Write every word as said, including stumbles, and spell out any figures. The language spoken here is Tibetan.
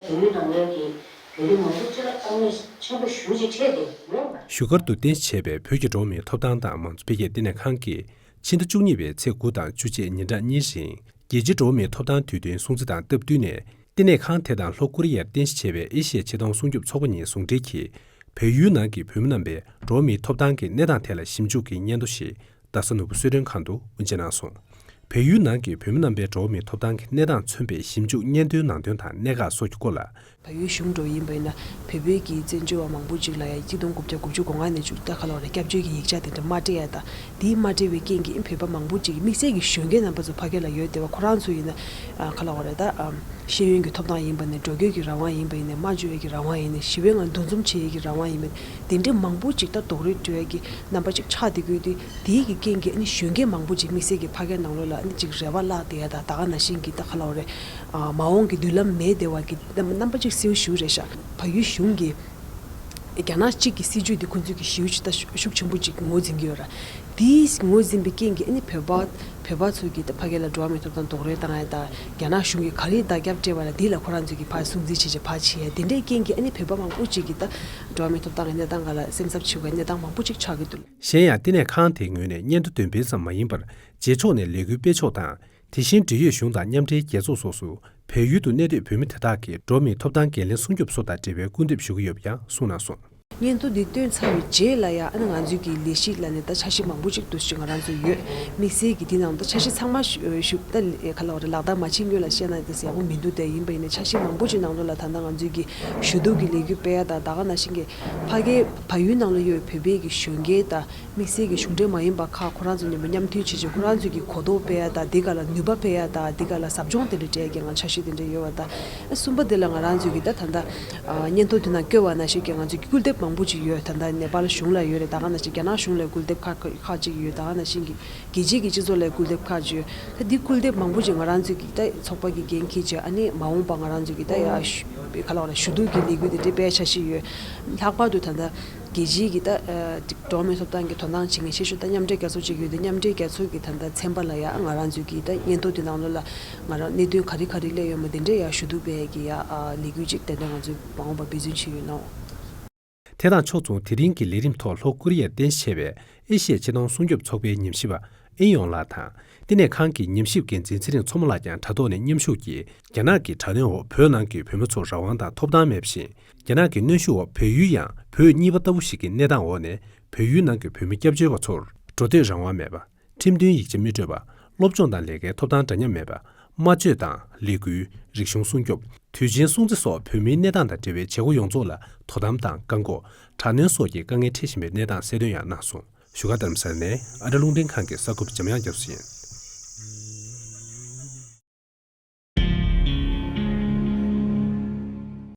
བོད་མི་ནང་ལོགས་ཀྱི་བོད་རིགས་མང་པོ་ཅིག་ལ་དཀའ་ངལ་ཆེན་པོ་ཞེ་པོ་ཅིག་འཕྲད་བསྡད་ཡོད་པ། བཞུགས་སྒར་དུ་རྟེན་གཞི་བྱས་པའི་བོད་ཀྱི་འགྲོ་བ་མིའི་ཐོབ་ཐང་དང་མང་གཙོ་འཕེལ་རྒྱས་བསྟི་གནས་ཁང་གིས་ཕྱི་ཟླ་བཅུ་གཉིས་པའི་ཚེས་དགུ་དང་བཅུ་བཅས་ཉིན་གྲངས་གཉིས་རིང་རྒྱལ་སྤྱིའི་འགྲོ་བ་མིའི་ཐོབ་ཐང་དུས་སྟོན་སྲུང་བརྩི་དང་སྟབས་བསྟུན་ནས། བསྟི་གནས་ཁང་དེ་དང་ལྷོ་ཀོ་རི་ཡར་རྟེན་གཞི་བྱས་པའི་ཨེ་ཤི་ཡའི་ཆེ་མཐོང་སྲུང་སྐྱོབ་ཚོགས་པ་གཉིས་ཟུང་འབྲེལ་གྱིས། བལ་ཡུལ་ནང་གི་བོད་མི་རྣམ་པའི་འགྲོ་བ་མིའི་ཐོབ་ཐང་གི་གནས་སྟངས་ཐད་ལ་ཞིབ་འཇུག་གི་སྙན་ཐོ་ཞིག་རྡ་ས་ནོར་བུ་གསོལ་མགྲོན་ཁང་དུ་དབུ་འབྱེད་གནང་སོང་། བལ་ཡུལ་ནང་གི་བོད་མི་རྣམ་པའི་འགྲོ་བ་མིའི་ཐོབ་ཐང་གི་གནས་སྟངས་མཚོན་པའི་ཞིབ་འཇུག་སྙན་ཐོའི་ནང་དོན་དང་གནད་འགག་སོགས་ཀྱི་སྐོར་ལ། བལ་ཡུལ་གཞུང་འདྲ་ཡིན་པ་ཡིན་ན། བོད་པའི་གི་བཙན་བྱོལ་བ་མང་པོ་ཅིག་ལ་ཡང་གཅིག་སྟོང་དགུ་བརྒྱ་དགུ་བཅུ་གོ་ལྔ་ནས་བཅུ་ད་ག་ལ་བ་རེད། སྐྱབས་བཅོལ་གྱི་ཡིག་ཆ་དེ་འདྲ་མ་སྤྲད་ཡ་དང་། དེའི་མ་སྤྲད་པའི་རྐྱེན་གྱིས་བོད་པ་མང་པོ་ཅིག་དམིགས་བསལ་གྱི་གཞོན་སྐྱེས་རྣམ་པ་ཚོ་ཕ་གི་ལ་ཡོད་བསྡད་པ་ཁོ་རང་ཚོ་ཡིན་ན། ཨ་ག་ལ་བ་རེད་ད། ཨམ་ཤེས་ཡོན་གྱི་ཐོབ་ཐང་ཡིན་པ་ནས་འགྲོ་སྐྱོད་ཀྱི་རང་དབང་ཡིན་པ་ཡིན་ནས་སྨྲ་བརྗོད་ཀྱི་རང་དབང་ཡིན་ནས་ཞི་བའི་ངང་འདུ་འཛོམས་བྱེད་ཡས་ཀྱི་རང་དབང་ཡིན་པ་དེ་འདྲའི་མང་པོ་ཅིག་ད་རྡོག་རོལ་སྤྲོད་ཡས་ཀྱི་རྣམ་པ་ཅིག་ཆགས་བསྡད་ཀྱི་ཡོད་དུས། དེའི་གི་རྐྱེན་གྱིས་ཨ་ནི་གཞོན་སྐྱེས་མང་པོ་ཅིག་དམིགས་བསལ་གྱི་ཕ་གིའི་ནང་ལོགས་ལ་ཨ་ནི་ཅིག་རེ་བ་བརླག་བསྡད་ཡ་དང་། ད་ག་ནང་བཞིན་གྱི་ད་ག་ལ་བ་རེད། ཨ་མ་འོངས་ཀྱི་མདུན་ལམ་མེད་བསྡད་པ་གི་རྣམ་པ་ཅིག་གསལ་པོ་ཞེ་པོ་རེད་ཤག་བལ་ཡུལ་གཞུང་གིས་རྒྱ་ནག་གཅིག་གི་སྲིད་བྱུས་འདི་ཁོང་ཚོས་ཀྱི་ཞེ་པོ་ཅིག་ད་ཤུགས་ཤུགས་ཆེན་པོ་ཅིག་ངོས་འཛིན་གྱི་ཡོད་ར། དེས་ངོས་འཛིན་པའི་རྐྱེན་གྱིས་ཨ་ནི་བོད་པ་བོད་པ་ཚོས་ཀྱི་ད་ཕ་གི་ལ་འགྲོ་བ་མིའི་ཐོབ་ཐང་རྡོག་རོལ་བཏང་ཡ་དང་། རྒྱ་ནག་གཞུང་གིས་ག་རེ་ད་རྒྱབ་སྤྲད་པ་ལ་དེ་ལ་ཁོ་རང་ཚོས་ཀྱི་ཕར་སྲུང་བརྩི་བྱེད་བྱེད་ཕར་བྱེད་ཡ་དེ་འདྲའི་རྐྱེན་གྱིས་ཨ་ནི་བོད་པ་མང་པོ་ཅིག་གིས་ད་འགྲོ་བ་མིའི་ཐོབ་ཐང་གི་གནས་སྟངས་སྒང་ལ་སེམས་འཚབ་བྱེད་དགོས་གནས་སྟངས་མང་པོ་ཅིག་ཆགས་ཀྱི་འདུག་གཞན་ཡང་བསྟི་གནས་ཁང་དེའི་ངོས་ནས་སྙན་ཐོ་འདོན་སྤེལ་ཙམ་མ་ཡིན་པར། རྗེས་ཕྱོགས་ནས་ལས་འགུལ་སྤེལ་ཕྱོགས་དང་། དེ་བཞིན་འབྲེལ་ཡོད་གཞུང་དང་མཉམ་འབྲེལ་རྒྱལ་ཚོགས་སོགས་སུ་བལ་ཡུལ་དུ་གནས་སྡོད་བོད་མི་དེ་དག་གི་འགྲོ་བ་མིའི་ཐོབ་ཐང་འགན་ལེན་སྲུང་སྐྱོབ་སོགས་དང་འབྲེལ་བའི་སྐུལ་འདེབས་ཞུ་གི་ཡོད་པ་ཡང་གསུངས་གནང་སོང་། སྙན་ཐོ་འདི་བཏོན་ཚར་བའི་རྗེས་ལ་ཡང་ཨ་ནི་ང་ཚོའི་གི་ལས་གཞི་ལ་ནི་ད་འཆར་གཞི་མང་པོ་ཅིག་འདུག་ཅིག་ང་རང་ཚོ་ཡོད། དམིགས་བསལ་གྱི་དེ་ནང་ད་འཆར་གཞི་ཚང་མ་ཞུ་ཞུ་ད་ག་ལ་བ་རེད། ལག་བསྟར་མ་བྱེད་སྔོན་ལ་བཤད་ན་དེ་ཡག་པོ་མི་འདུག་དེ་ཡིན་པ་ཡིན་ན་འཆར་གཞི་མང་པོ་ཅིག་ནང་ལོགས་ལ་ད་ལྟ་ང་ཚོའི་གི་ཞུ་གཏུག་གི་ལས་འགུལ་སྤེལ་ཡ་དང་། ད་ག་ནང་བཞིན་གི་ཕ་གི་བལ་ཡུལ་ནང་ལ་ཡོད་བོད་པའི་གི་གཞོན་སྐྱེས་དང་། དམིགས་བསལ་གྱི་གཞུང་འབྲེལ་མ་ཡིན་པ་ཁག་ཁོ་རང་ཚོ་མཉམ་པོ་མཉམ་མཐུན་བྱེད་ཆེད་ཁོ་རང་ཚོ་གི་གོ་རྟོགས་སྤེལ་ཡ་དང་། འདི་ག་ལ་ནུས་པ་སྤེལ་ཡ་དང་། འདི་ག་ལ་ཟབ་སྦྱོང་དེ་འདྲ་སྤྲད་ཡ་གི་ང་འཆར་གཞི་དེ་འདྲ་ཡོད་པ་དང་། ཨ་གསུམ་པ་དེ་ལ་ང་རང་ཚོ་གི་ད་ད་ལྟ་ཨ་སྙན་ཐོ་དེ་ནང་བཀོད་པ་ནང་བཞིན་གྱི་ང་ཚོ་གི་སྐུལ་འདེབས་མང་པོ་ཅིག་ཡོད། ད་ལྟ་ནེ་པཱལ་གཞུང་ལ་ཡོད་རེད། ད་ག་ནང་བཞིན་རྒྱ་ནག་གཞུང་ལ་སྐུལ་འདེབས་ཁག་ཁག་ཅིག་ཡོད། ད་ག་ནང་བཞིན་གྱི་རྒྱལ་སྤྱིའི་གི་སྤྱི་ཚོགས་ལ་སྐུལ་འདེབས་ཁག་ཅིག་ཡོད། ད་འདི་སྐུལ་འདེབས་མང་པོ་ཅིག་ང་རང་ཚོ་གི་ད་ཚོགས་པ་གི་འགན་འཁྱེར་བྱས། ཨ་ནི་མ་འོངས་པ་ང་རང་ཚོ་གི་ད་ཡ་ཞུ་ག་ལ་བ་རེད། ཞུ་གཏུག་གི་ལས་འགུལ་དེ་འདྲ་སྤེལ་འཆར་གཞི་ཡོད། ལྷག་པར་དུ་ད་ལྟ་རྒྱལ་སྤྱིའི་གི་ད་ཨ་འགྲོ་བ་མིའི་ཐོབ་ཐང་གི་དོ་སྣང་བྱེད་མཁན་ཆེ་ཤོས་ད་མཉམ་འབྲེལ་རྒྱལ་ཚོགས་ཅིག་ཡོད་དེ། མཉམ་འབྲེལ་རྒྱལ་ཚོགས་ཀྱི་ད་ལྟ་ཚན་པ་ལ་ཡ་ང་རང་ཚོའི་གི་ད་སྙན་ཐོ་དེ་ནང་ལོགས་ལ་ང་རང་གནད་དོན་ག་རེ་ག་རེ་སླེབས་ཡོད་མེད་དེ་འདྲ་ཡ་ཞུ་གཏུག་སྤེལ་གི་ཡ་ཨ་ལས་འགུལ་ཅིག་ཏན་ཏན་ང་ཚོས་མ་འོངས་པར་འབད་བརྩོན་བྱེད་ཡོད་ནོ། དེ་དང་ཕྱོགས་མཚུངས། དེ་རིང་གི་ལས་རིམ་ཐོག་ལྷོ་ཀོ་རི་ཡར་རྟེན་གཞི་བྱས་པའི་ཨེ་ཤི་ཡའི་ཆེ་མཐོང་སྲུང་སྐྱོབ་ཚོགས་པའི་ཉམས་ཞིབ་པ་ཨིན་ཡོང་ལགས་དང་། བསྟི་གནས་ཁང་གི་ཉམས་ཞིབ་འགན་འཛིན་ཚེ་རིང་མཚོ་མོ་ལགས་ཀྱང་དྲ་ཐོག་ནས་མཉམ་ཞུགས་ཀྱིས། རྒྱ་ནག་གི་དྲག་གནོན་འོག་བོད་ནང་གི་བོད་མི་ཚོར་རང་དབང་དང་ཐོབ་ཐང་མེད་པ་བཞིན། རྒྱ་ནག་གི་གནོན་ཤུགས་འོག་བལ་ཡུལ་ཡང་བོད་གཉིས་པ་ལྟ་བུ་ཞིག་གི་གནས་སྟངས་འོག་ནས། བལ་ཡུལ་ནང་གི་བོད་མི་སྐྱབས་བཅོལ་བ་ཚོར་འགྲོ་སྡོད་རང་དབང་མེད་པ། ཁྲིམས་མཐུན་ཡིག་ཆ་མི་སྤྲོད་པ། སློབ་སྦྱོང་དང་ལས་ཀའི་ཐོབ་ཐང་འདྲ་མཉམ་མེད་པ། སྨྲ་བརྗོད་དང་ལས་འགུལ། རིག་གཞུང་སྲུང་སྐྱོབ། དུས་ཆེན་སྲུང་བརྩི་སོགས་བོད་མིའི་གནས་སྟངས་དང་འབྲེལ་བའི་བྱེད་སྒོ་ཡོངས་རྫོགས་ལ་དོ་དམ་དང་བཀག་འགོག་དྲག་གནོན་སོགས་ཀྱི་དཀའ་ངལ་འཕྲད་བཞིན་པའི་གནས་སྟངས་གསལ་སྟོན་ཡང་གནང་སོང་། བཞུགས་སྒར་རྡ་རམ་ས་ལ་ནས་ཨ་རི་རླུང་འཕྲིན་ཁང་གི་གསར་འགོད་པ་འཇམ་དབྱངས་རྒྱ་མཚོ་ཡིན།